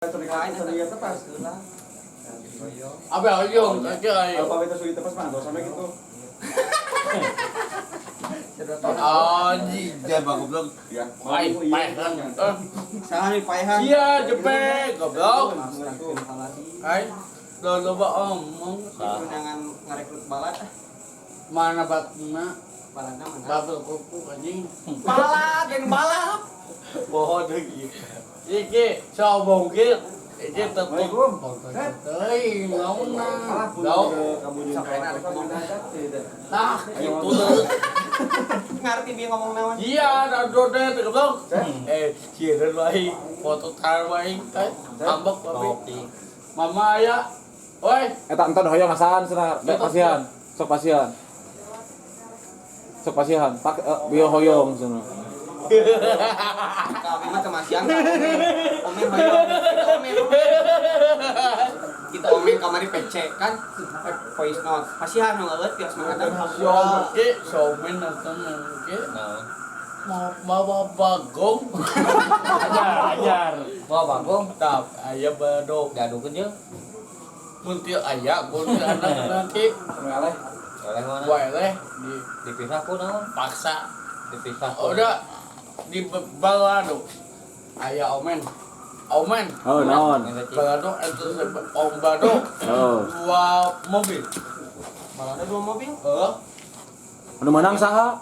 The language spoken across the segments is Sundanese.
Lain tepas. Apa ayo ayo ayo. Apa itu sulit tepas mah sampai gitu. Anjing, dia goblok. Ya. Aing paehan. Saha nih paehan? Iya, jepek goblok. Aing loba omong. Undangan ngarekrut balad. Mana batna? Baladna mana? Batu kuku anjing. Balad yang balap. Bohong lagi. Iki sombong ki. Iki tetep teuing naonna. Tah kitu teh. Ngarti bieu ngomong naon? Iya, da dode teh goblok. Sieun wae foto tar wae teh. Ambek tapi. Mama aya. Oi, Eta enton hoyong ngasaan cenah, pasihan. Sok pasihan. Sok pasihan. Pak bieu hoyong cenah. Kami mah temasian. Omen hoyong. Kita omen. Kita omen kamari PC kan voice note. Pasihan nu ngeueut tios mah ada. Somen ki, somen nonton ki. Mau bawa bagong. Ajar, ajar. Bawa bagong. Tap, aya bado. Diadukeun jeung Muntil aya, muntil anak nanti. Eleh. Oleh mana? Wae di Dipisah ku naon? Paksa. Dipisah. Udah di balado. Aya omen. Omen. Oh, naon? Balado itu om bado. Oh. Dua mobil. Balado dua mobil? Heeh. Anu menang saha?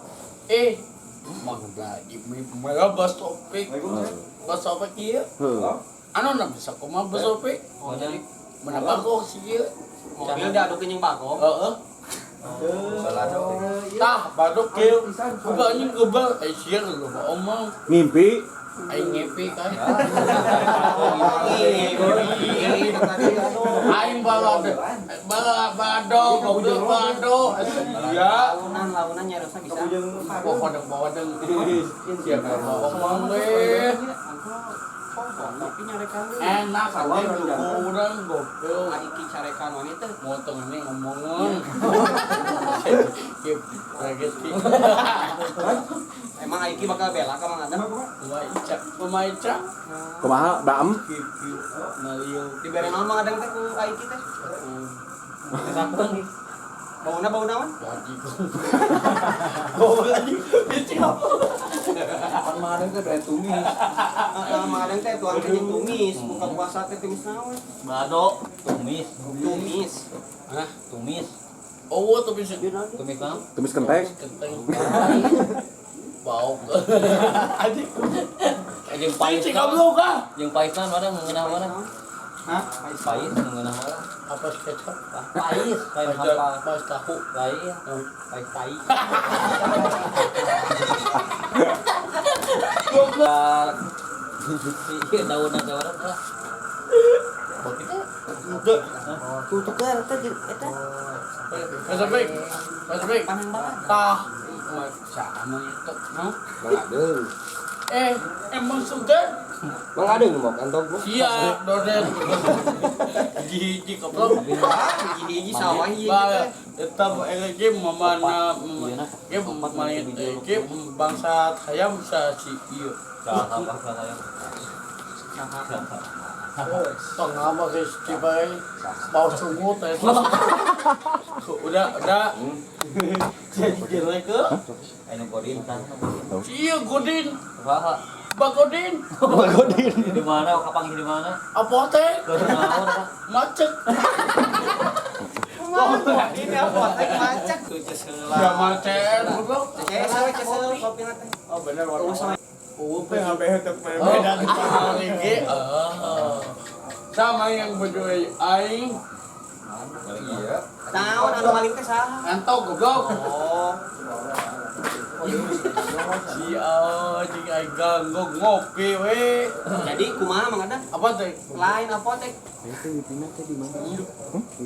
Mang lagi malah bos topik. Bos topik ieu. Heuh. Anu na bisa kumaha bos topik? Oh, jadi menang bagong sih ieu. Mobil diadukeun jeung bagong. Heeh. Balado. Tah, badok kieu. Kuba anjing gebel, sia loba omong. Ngimpi. Aing ngepi kan. Aing balado. Balado, goblok balado. Iya. Launan, launan nyarosna bisa. Pokoknya bawa deng. Siapa omong we. Tapi nyarekan Enak aja kurang goblok. Iki carekan wanita. Motong ini ngomongan. Emang Aiki bakal bela ka Mang Adam? Kumaha kumaha Ica? Kumaha baem? Dibere naon Mang Adam teh ku Aiki teh? Bauna bau naon? Bau lagi. Kan Mang Adam teh bere tumis. Heeh, Mang Adam teh tuang teh jeung tumis, buka puasa teh tumis naon? Balado, tumis. Tumis. Hah? Tumis. Oh, tumis. Tumis naon? Tumis kenteng. Kenteng. Bau. Anjing. Jeung pais. Cik goblok ah. Jeung paisna mana ngeunah mana? Hah? Pais ngeunah mana? Apa kecap? Pais, lain apa? Pais tahu. Lain. Pais tai. Goblok. Si daunna teh urang lah. Tutup teh eta eta. Pasifik. Pasifik. Panang banget. Tah. Sama itu. Hah? Mang Adeng. Emang sudah? Mang Adeng mau kantong gua. Iya, doden. Hiji-hiji goblok. Hiji-hiji sawah ieu teh. Eta ge mamana ge main ge bangsa hayam sa si ieu. Saha bangsa hayam? Tengah pakai cibai bau sungut teh. Udah udah. Jadi jelek ke? Anu godin kan. Iya godin. Saha? Bagodin. Bagodin. Di mana kapanggih di mana? Apotek. Macet. Ini apotek macet. Ya macet goblok. Cesel cesel kopi teh. Oh bener warna. Oh, PHB tetep beda. Sama yang berdua aing. Iya. Naon anu maling teh saha? Entok goblok. Oh. Si anjing aing ganggu ngopi we. Jadi kumaha Mang Adam? Apa teh? Lain apotek. Itu mimpinya teh di mana?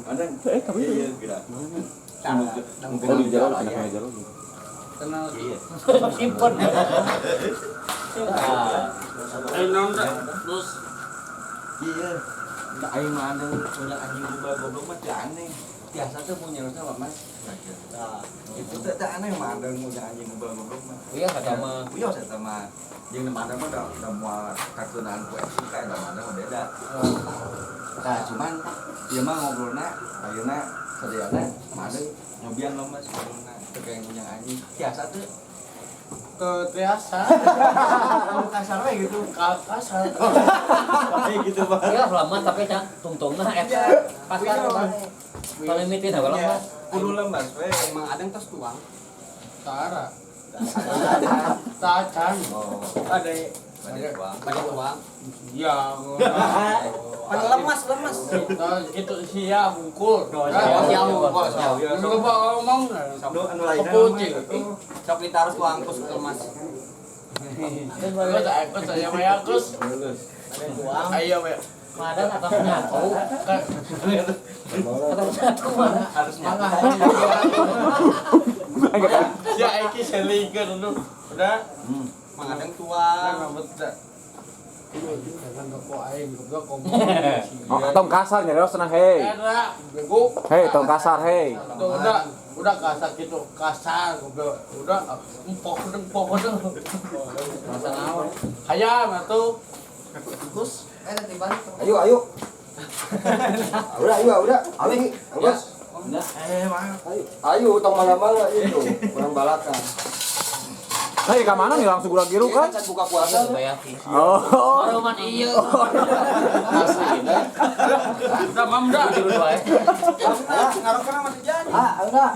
Ada. Tapi iya gerak. Oh, di jalan, pindah jalan. Kenal. Iya. Simpen. Terus iya. Aing mah ada punya anjing juga goblok mah teu aneh. Biasa tuh punya harusnya Mas. Nah, itu teh aneh mah ada ngunyah anjing goblok-goblok mah. Iya kata mah. Iya saya sama jeung mana mah udah moal kakeunaan ku SMK da mana mah beda. Nah, cuman ieu mah ngobrolna ayeuna sadayana mah ada nyobian lemes ngobrolna teu kayak ngunyah anjing. Biasa tuh Biasa. Kasar we gitu. Kasar. Kayak gitu Pak. Iya lama tapi cak tungtungna eta. Pasar palimitin apa lama? Kudu lemes we. Emang ada yang tos tuang. Tara. Tacan. Oh, Ada ada tuang. Banyak tuang. Ya. Pan lemas lemas. Nah, itu sia hungkul. Oh, sia hungkul. Lu lupa ngomong. Anu anu lainna. Kepucing. Sok ditaruh tuang kus lemas. Kus, aku saya mah kus. Ayo we. Madan atau nyatu? Atau nyatu mana? Harus nyatu. Ya iki selingkuh dulu. Udah. Mang Adeng tuang. Oh, tong kasar nyarios cenah hei. Hei, tong kasar hei. Udah kasar gitu, kasar goblok. Udah empok empok. Masa naon? Hayam atuh. Gus. Ayo, ayo. Udah, ayo, udah. Ayo, Bos. Ayo, Ayo, tong mangga-mangga itu. Kurang balakan. Hei, ka mana nih langsung gula giru kan? Kan buka puasa. Oh. Baruman iya. Asli dah. Udah mam dah. Juru wae. Ngarokeun mah jadi. Ah, udah.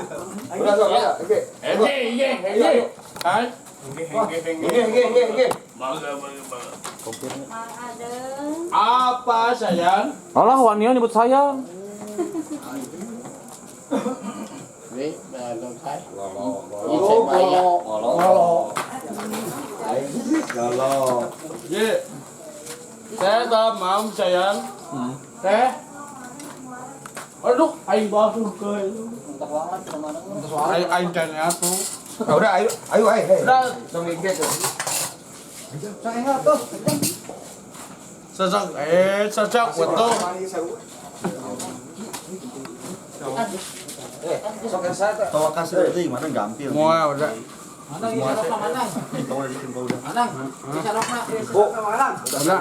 Udah, udah. Oke. Eh, iya, iya. Hai. Oke, oke, oke, oke. Mangga, mangga, mangga. Mang Adeng. Apa sayang? Alah, wanian nyebut sayang. Nih, belum saya. Ngolo. Ngolo. Ye. Saya tak mau sayang. Teh. Aduh, aing basuh ke. Aing aing dan aku. Udah, ayo, ayo, ayo. Udah, Dong ingge tuh. sosok sosok betul. Sok yang saya Tawa kasar itu gimana gampil. Semua udah. Manang, manang. Tawa di sini udah. Manang, bisa nokna. Bu. Udah.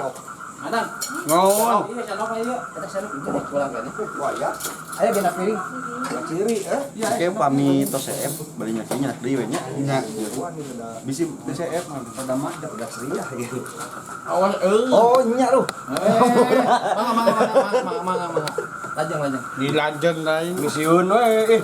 Manang. Ngawon. Iya, bisa nokna ieu. Eta sanuk pulang kan. Wah, ya. Ayo genap piring. Ciri, eh. Oke, pami tos CF bari nyakinya deui we nya. Nya. Bisi CF mah pada mah Udah seriah gitu. Awas euy. Oh, nya lu. Mangga, mangga, mangga, mangga, mangga, mangga. Lajeng, lajeng. Dilanjut lain. Misiun we, eh.